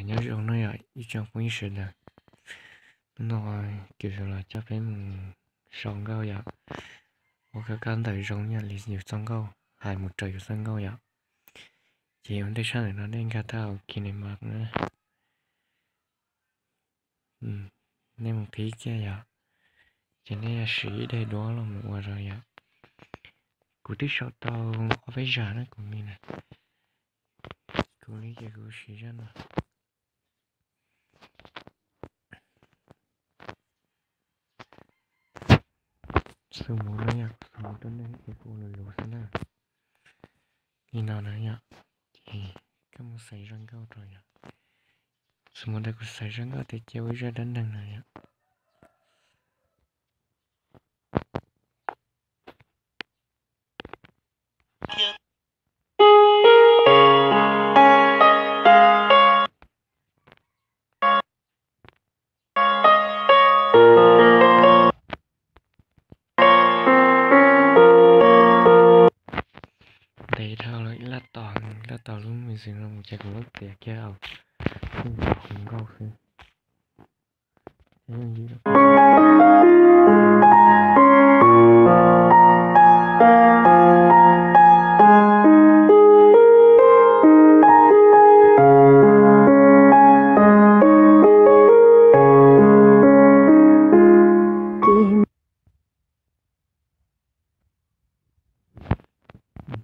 Nyob zoo no yom ib tsoom phooj ywg sawv daws, hnub no kuv yuav los coj peb mus sau nkauj yom, ua kab kab ntawm zoo yom li yus txoj nkauj, hais mus raws yus txoj nkauj yom. Ces ua ntej tshaj ntawm no nej nkag tau Kinemax na. Nej mus qhib kiag yom, ces nej siv ib daim duab los mus ua zoo yom. Kuv twb sau tau ob peb zaj na kuv li na. Kuv li ces kuv siv zaj no. Xus mus no yom, xus mus rau nej ces kuv ua luv luv xwb na. Li no na yom, ces koj mus xaiv zaj nkauj rau yom. Xus mus ntawd kuv xaiv zaj nkauj tias cia ua ib zaj dab neeg no yom. Ntev dhau lawm, laj tos, laj tos lub music no mus ces kuv lub tias kiag au, yeej ua hauv nkauj xwb.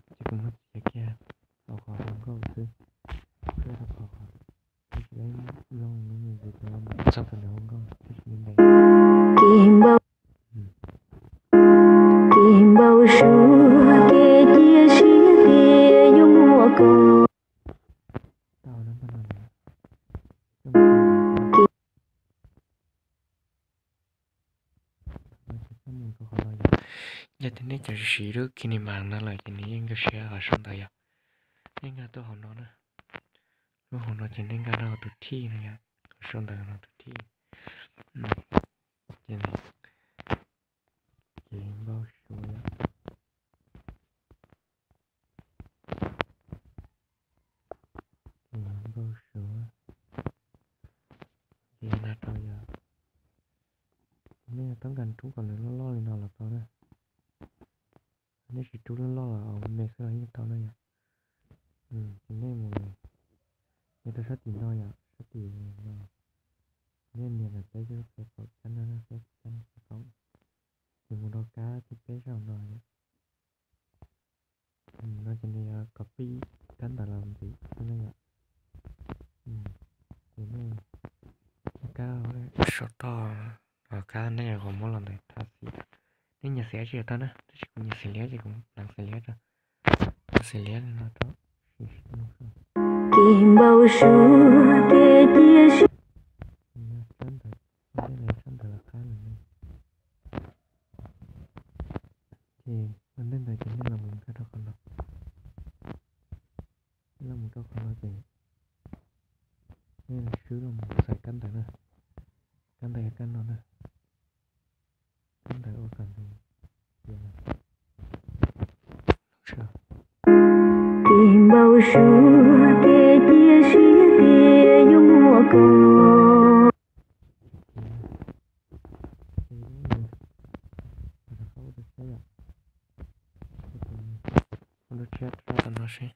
Ces kuv muab txiav kiag hauv qhov hauv nkauj xwb, rau qhov tsis tau mloog lub music no mus txog rau ntawm hauv nkauj, tab sis li ntawd. Tau na, yog tias nej cov siv lub Kinemax no lawm ces nws yeej nkag siab qhov sau ntawv yom. Nej nkag tuaj hauv no na, lub hauv no ces nej nkag rau tus thij no yom, qhov sau ntawv no tus thij. Ces, ces npau suav yom. Ces npau suav, ces no rau yom, nej toob kas rub kom nws loj loj li no los tau na. Nej tsis rub loj loj los me xwb los yeej tau na yom. Ces nej mus, nej rau sab tim no yom, sab tim no, nej nias ntawm peb cov peb kaum cab no, peb kaum cab no, peb kaum, ces mus rau kab thib peb saum no yom. No ces nws yuav copy kab ntawv los ntxiv xwb na yom. Ces nej, kab saum toj, kab nej yuav muab los ntawm thaj xim. Nej nyiam xim dab tsi los tau na, tab sis kuv nyiam xim liab ces kuv pleev xim liab rau. Xim liab no rau. Ces npau suav ces cia siab. Sab ntawd, nej sab ntawd los qab lawm ne. Ces ua ntej ntawd ces nej los mus nkag rau qhov no. Nej los mus rau qhov no ces nej swb los mus xaiv kab ntawv na. Kab ntawv yog kab no na. Kab ntawv ua kom nws tias, ces npau suav ces cia siab tias yuav muaj koj. Ua rau tshiab rau no seb.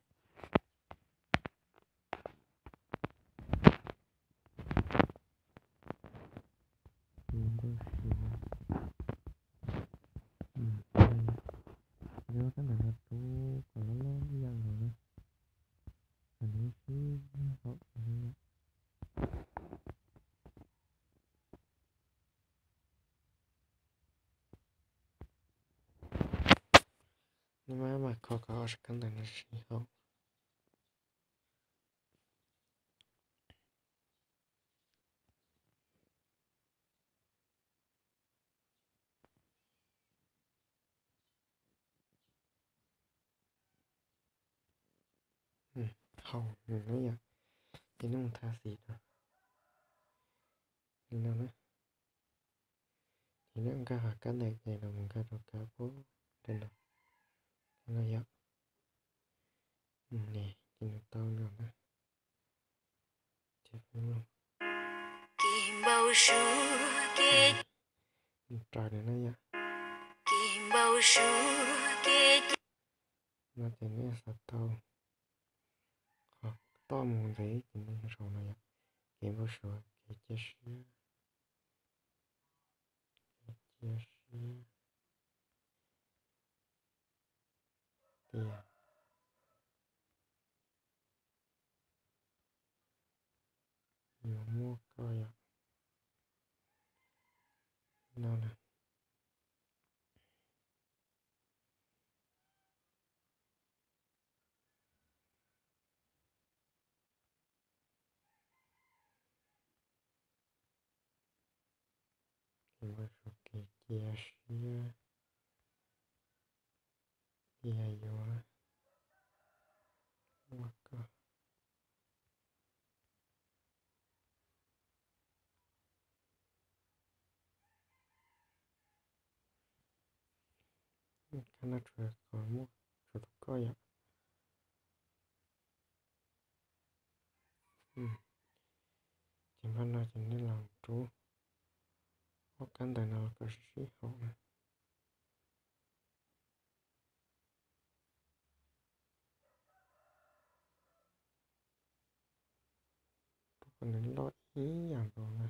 Ces npau suav, ces kab ntawv no rub kom loj loj ib yam nkaus na, kom nws sib haum li yom. Nej maj mam kho kom kab ntawv no sib haum. Haum no yom, ces nej mus thaj xim rau li no na. Ces nej nkag hauv kab ntawv ces los mus nkag rau kab pub ntawm no, no yom. Ces nws tau no na. Ces Mus raws li no yom. No ces neb xav tau qhov toj mus ntxiv ces neb zaum no yom. Kev npau suav, kev cia siab, kev cia siab tias yuav muaj koj yom. No na. Kev npau suav, kev cia siab tias yuav muaj koj. Qhov no tshuav qhov muaj, tshuav tus koj yom. Ces npaj no ces nej los rub ob kab ntawv no los kom sib sib haum na. Rau kom nws loj ib yam nkaus na.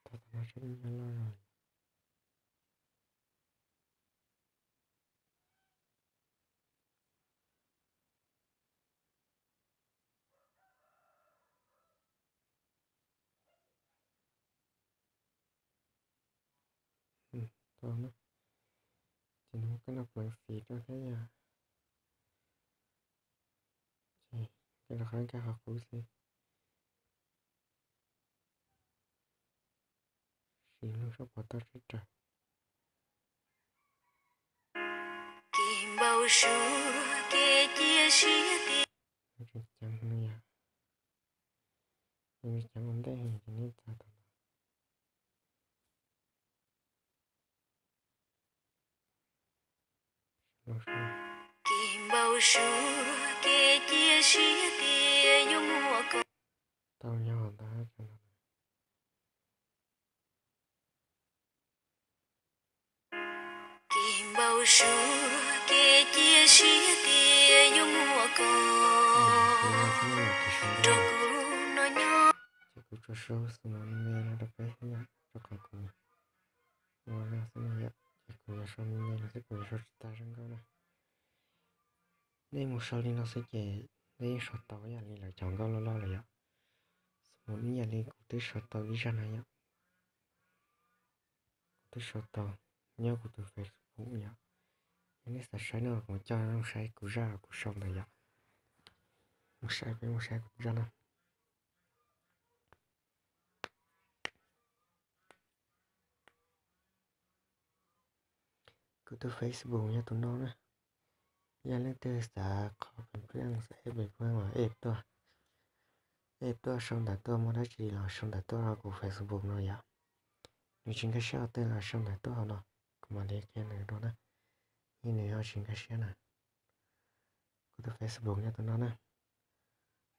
Tau, tau no seb nyob loj zog. Tau na. Ces nws muaj kab no pleev fiv rau thiab yom. Ces koj rov qab nkag qhov qub xwb. Siv lub suab pov toj tshiab rawg. Tseem ceev no yom. Yog li ceev ua ntej heev ces nej txav tau no. Tau nyob ntawd. Ces kuv tso sau xwb no me no rau peb xwb yom, rau qhov kuv ua no xwb no yom, ces kuv yuav sau me me no xwb, kuv yuav sau tsis tag zoo nkauj na. Nej mus sau li no xwb ces nej yeej sau tau ib yam li lawv cov nkauj loj loj lawm yom. Xws mus ib yam li kuv twb sau tau ib zaj no yom. Kuv twb sau tau nyob kuv tus Facebook yom. Yog nej xav saib no kuv coj nej saib kuv zaj kuv sau ntawd yom. Mus saib, peb mus saib kuv zaj no. Kuv tus Facebook yog tus no na. Yog leej twg xav qhov pem pheej xav ej pem pheej los ej tuaj, ej tuaj sau ntawv tuaj, muaj dab tsi los sau ntawv tuaj rau kuv Facebook no yom. Nws tsis nkag siab qhov twg los sau ntawv tuaj hauv no, kuv mam li qhia nws dua na. Yeej nws ho tsis nkag siab na. Kuv tus Facebook yog tus no na.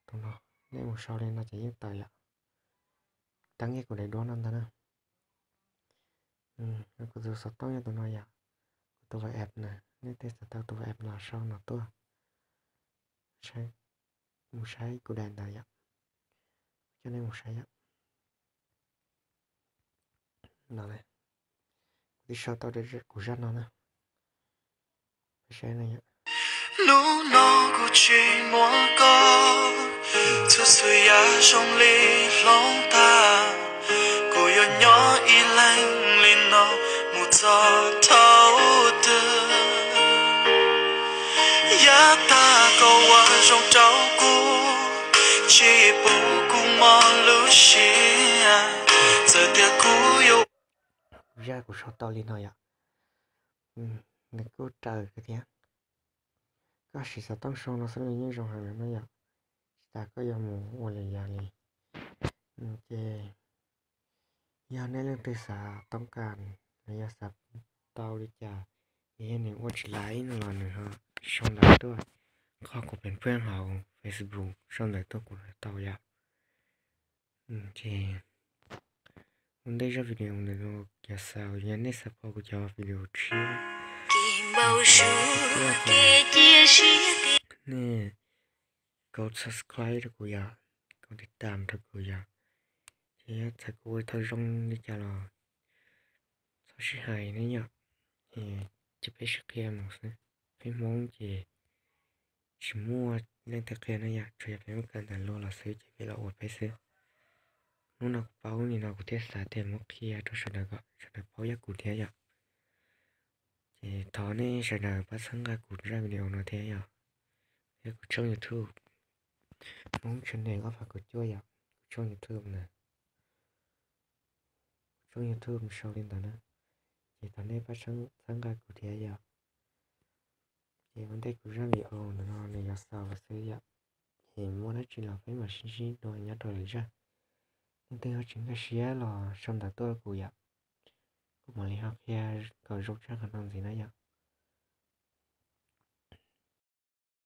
Tus no, nej mus sau li no ces yeej tawm yom. Teeb kiag kuv daim duab no ntag na. Kuv tus xov tooj yog tus no yom. Kuv tus WhatsApp na, nej tej xav tau tus WhatsApp los sau no tuaj. Mus saib kuv daim ntawd yom. Coj nej mus saib yom. No, kuv twb sau tau kuv zaj no na. Peb saib no yom. Hnub no kuv tsis muaj koj, txhua txhua yam zoo li hloov tag. Kuv yuav nyob ib leeg li no mus txog thaum twg? Yav tag koj ua zoo rau kuv, tsis pub kuv mob lub siab. Txawm tias kuv yuav, kuv zaj kuv sau tau li no yom. Nws kuj raws kawg thiab. Koj siv xov tooj sau no xwb los yeej zoo heev lawm no yom. Tsis tas koj yuav mus ua li yam li, ces Yog nej leej twg xav toob kas los yog xav tau li cas, yog nws ua tsis laib no los nws ho sau ntawv tuaj qhov kuv pem pheej hauv Facebook, sau ntawv tuaj kuv hais tau yom. Ces ua ntej zaj video ntawm no, yog xav, yog nej xav pom kuv cov video tshiab, nej kov subscribe rau kuv yom, kov tiv tam rau kuv yom. Ces yog txawm kuv ua tau zoo li cas los txhob sib hais ne yom. Ces peb sib qhia mus xwb. Peb Hmoob ces tsis muaj leej twg qhia ne yom, tsuas yog peb muab kawm ntawv luag los xwb ces peb los ua peb xwb. Hnub no kuv paub li no kuv thiaj xav tias muab qhia rau sawv daws kom sawv daws paub yam kuv thiab yom. Ces thov nej sawv daws pab txhawb nqa kuv zaj video no thiab yom, thiab kuv tshooj YouTube Hmoob channel ob phav kaum cuaj yom, kuv tshooj YouTube na. Kuv tshooj YouTube sau li ntawd na, ces thov nej pab txhawb nqa kuv thiab yom. Ces ua ntej kuv zaj video ntawm no nws yuav xaus lawm xwb yom. Ces muaj dab tsi los peb mam sib ntsib dua nyob rau lwm zaj. Leej twg ho tsis nkag siab los sau ntawv tuaj rau kuv yom, kuv mam li ho qhia kom zoo tshaj qhov no ntxiv na yom.